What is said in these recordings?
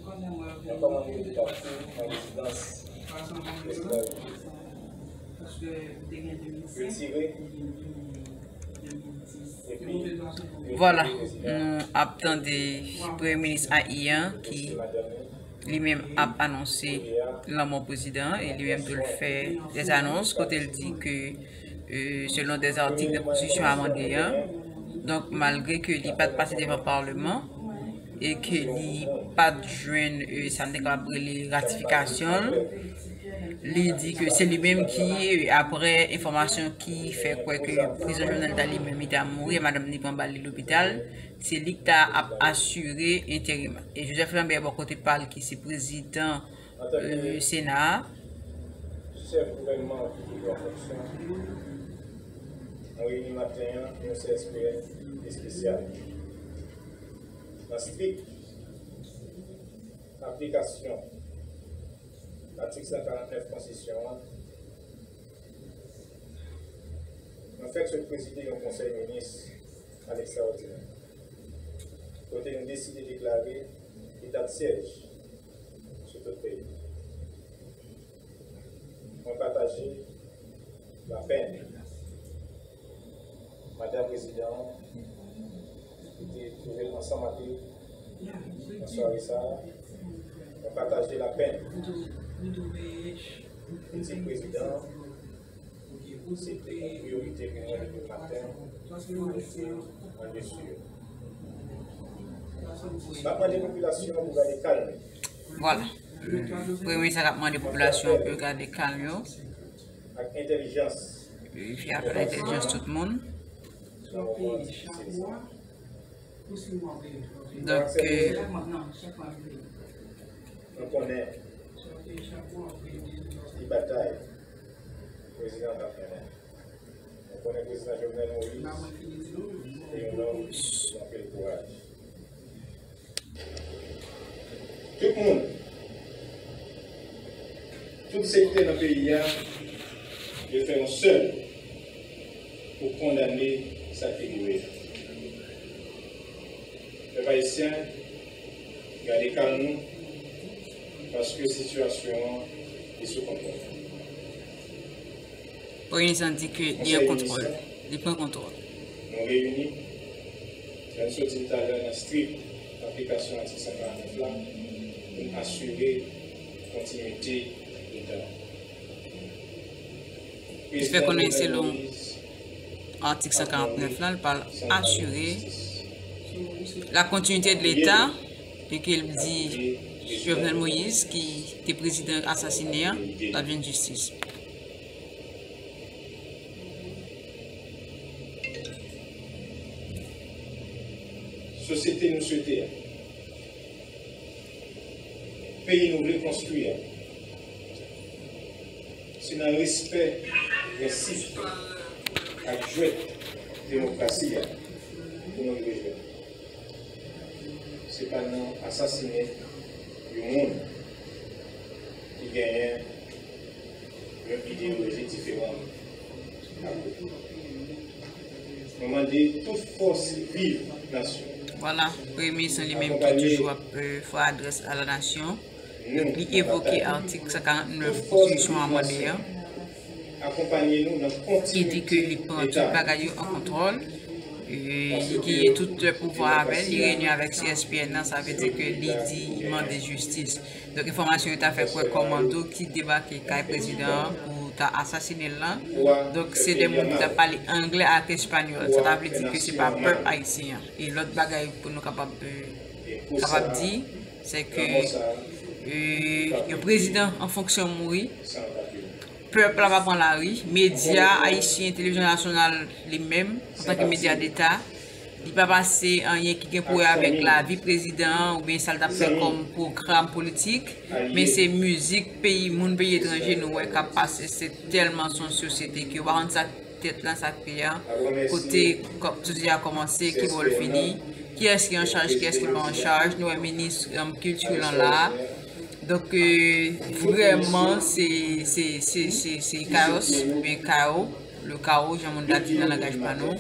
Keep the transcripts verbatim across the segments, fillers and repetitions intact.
Nan kòmande de pati nan rezidans prezidan retire epi Vwala, nou ap tande Premye Minis a I an ki li menm ap anonse lanmò prezidan an, e li menm tou l fè dè anons kote l di ke, e, selon dè atik de konstitisyon amande an, donk, malgre ke li pa t pase devan palman e ke li pa t jwenn, e, sa n te kapab rele ratifikasyon l, li di ke se li menm ki, e, apre enfòmasyon ki fè kwè ke prezidan Jovenel ta li menm li ta mouri, e madanm li pran bal li lopital, se li ki ta ap asire enterim. E Joseph Lambert bò kote pa l ki se prezidan, e, Sena a. Chèf gouvènman an ki toujou an fonksyon, nou reyini maten an nan C S P N espesyal. Nan strik aplikasyon atik san karant nèf konstitisyon an, mwen fèk sot prezide yon konsèy minis a lekstraòdinè, kote nou deside deklare eta de syèj sou tout peyi. Mwen pataje lapenn madan prezidan an ki te twouve l ansanm ak li nan sware sa a. Mwen pataje lapenn pitit prezidan an. Se te yon priyorite pou mwen depi maten, mwen deside. M ap mande popilasyon an pou gade kalm. Vwala. Premye sa k ap mande popilasyon an pou yo gade kalm yo. Ak entèlijans. Verifye avèk entèlijans tout moun. Nan moman difisil sa. Donk, e, nou konnen ki batay prezidan an t ap mennen. Nou konnen prezidan Jovenel Moïse se yon nonm ki gen anpil kouraj. Tout moun, tout sektè nan peyi a, yo fè yon sèl pou kondane sa k te rive a. Pèp ayisyen, gade kalm nou, paske sitiyasyon an li sou kontwòl. Prezidan di ke li an kontwòl, li pran kontwòl. Nou reyini, jan n sot di l talè, nan strik aplikasyon atik san karant nèf la, pou n asire kontinwite Leta. Li fè konnen selon atik san karant nèf la, l pral asire la continuité de l'État, e ke l di Jovenel Moïse, ki te prezidan asasinen an, l ap jwenn jistis. Sosyete nou swete a, peyi nou vle konstwi a, se nan respè prensip ak jwèt demokrasi a pou nou rive jwenn. Se pa nan asasinen yon moun ki genyen yon ideyoloji diferan ak ou. Mwen mande tout fòs viv nasyon. Vwala, Premye Minis lan li menm ki toujou ap, e, fè adrès a la nasyon. Li evoke atik san karant nèf konstitisyon amande an. Li di ke li pran tout bagay yo an kontwòl. E, li genyen tout pouvwa avè l. Li reyini avèk C S P N nan, sa vle di ke li di, li mande jistis. Donk, enfòmasyon yo ta fè kwè kòmando ki debake kay prezidan an pou ta asasinen l lan. Donk, se de moun ki t ap pale anglè ak espanyòl. Sa ta vle di ke se pa pèp ayisyen an. E lòt bagay pou nou kapab, e, kapab di, se ke, e, yon prezidan an fonksyon mouri, pèp la pa pran lari, medya ayisyen, televizyon nasyonal li menm, antanke medya deta, li pa pase anyen ki gen pou wè avèk lavi prezidan an oubyen sa l t ap fè kòm pwogram politik, men se mizik peyi, moun peyi etranje nou wè k ap pase, se tèlman se yon sosyete ke w pa konn sa k tèt lan, sa k pye a, kote kò-, sosyete a kòmanse, ki bò l fini, kiyès ki an chaj, kiyès ki pa an chaj, nou wè minis, em, kilti lan la. Donk, e, vrèman, se, se, se, se, se kayòs, oubyen kawo, le kawo, jan moun ta di nan langaj pa nou.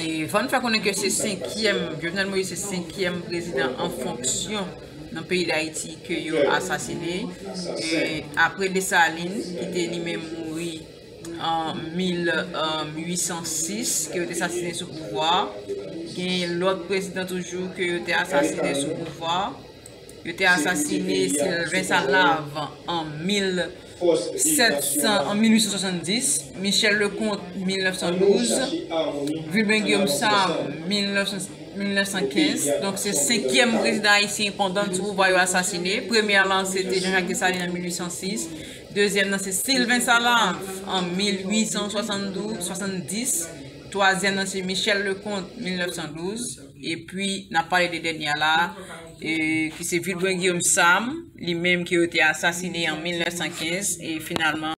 E fò n fè konnen ke se senkyèm, Jovenel Moïse se senkyèm prezidan an fonksyon nan peyi Dayiti ke yo asasine. E apre Desalin, ki te li menm mouri an mil uit san sis, ke yo te asasine sou pouvwa. Gen lòt prezidan toujou ke yo te asasine sou pouvwa. Yo te asasine Sylvain Salav an mil sèt san, an mil uit san swasanndis, Michel Leconte, mil nèf san douz, Vilbrun Guillaume Sam, mil nèf san, mil nèf san kenz. Donk, se senkyèm prezidan ayisyen pandan l sou pouvwa yo asasine. Premyè lan, se te Jean-Jacques Dessalines an mil uit san sis. Dezyèm nan, se Sylvain Salav an mil uit san swasanndis. Twazyèm nan, se Michel Leconte, mil nèf san douz. Epi, n ap pale de dènye a la, e, ki se Vilbrun Guillaume Sam, li menm ke yo te asasine an mil nèf san kenz, e finalman,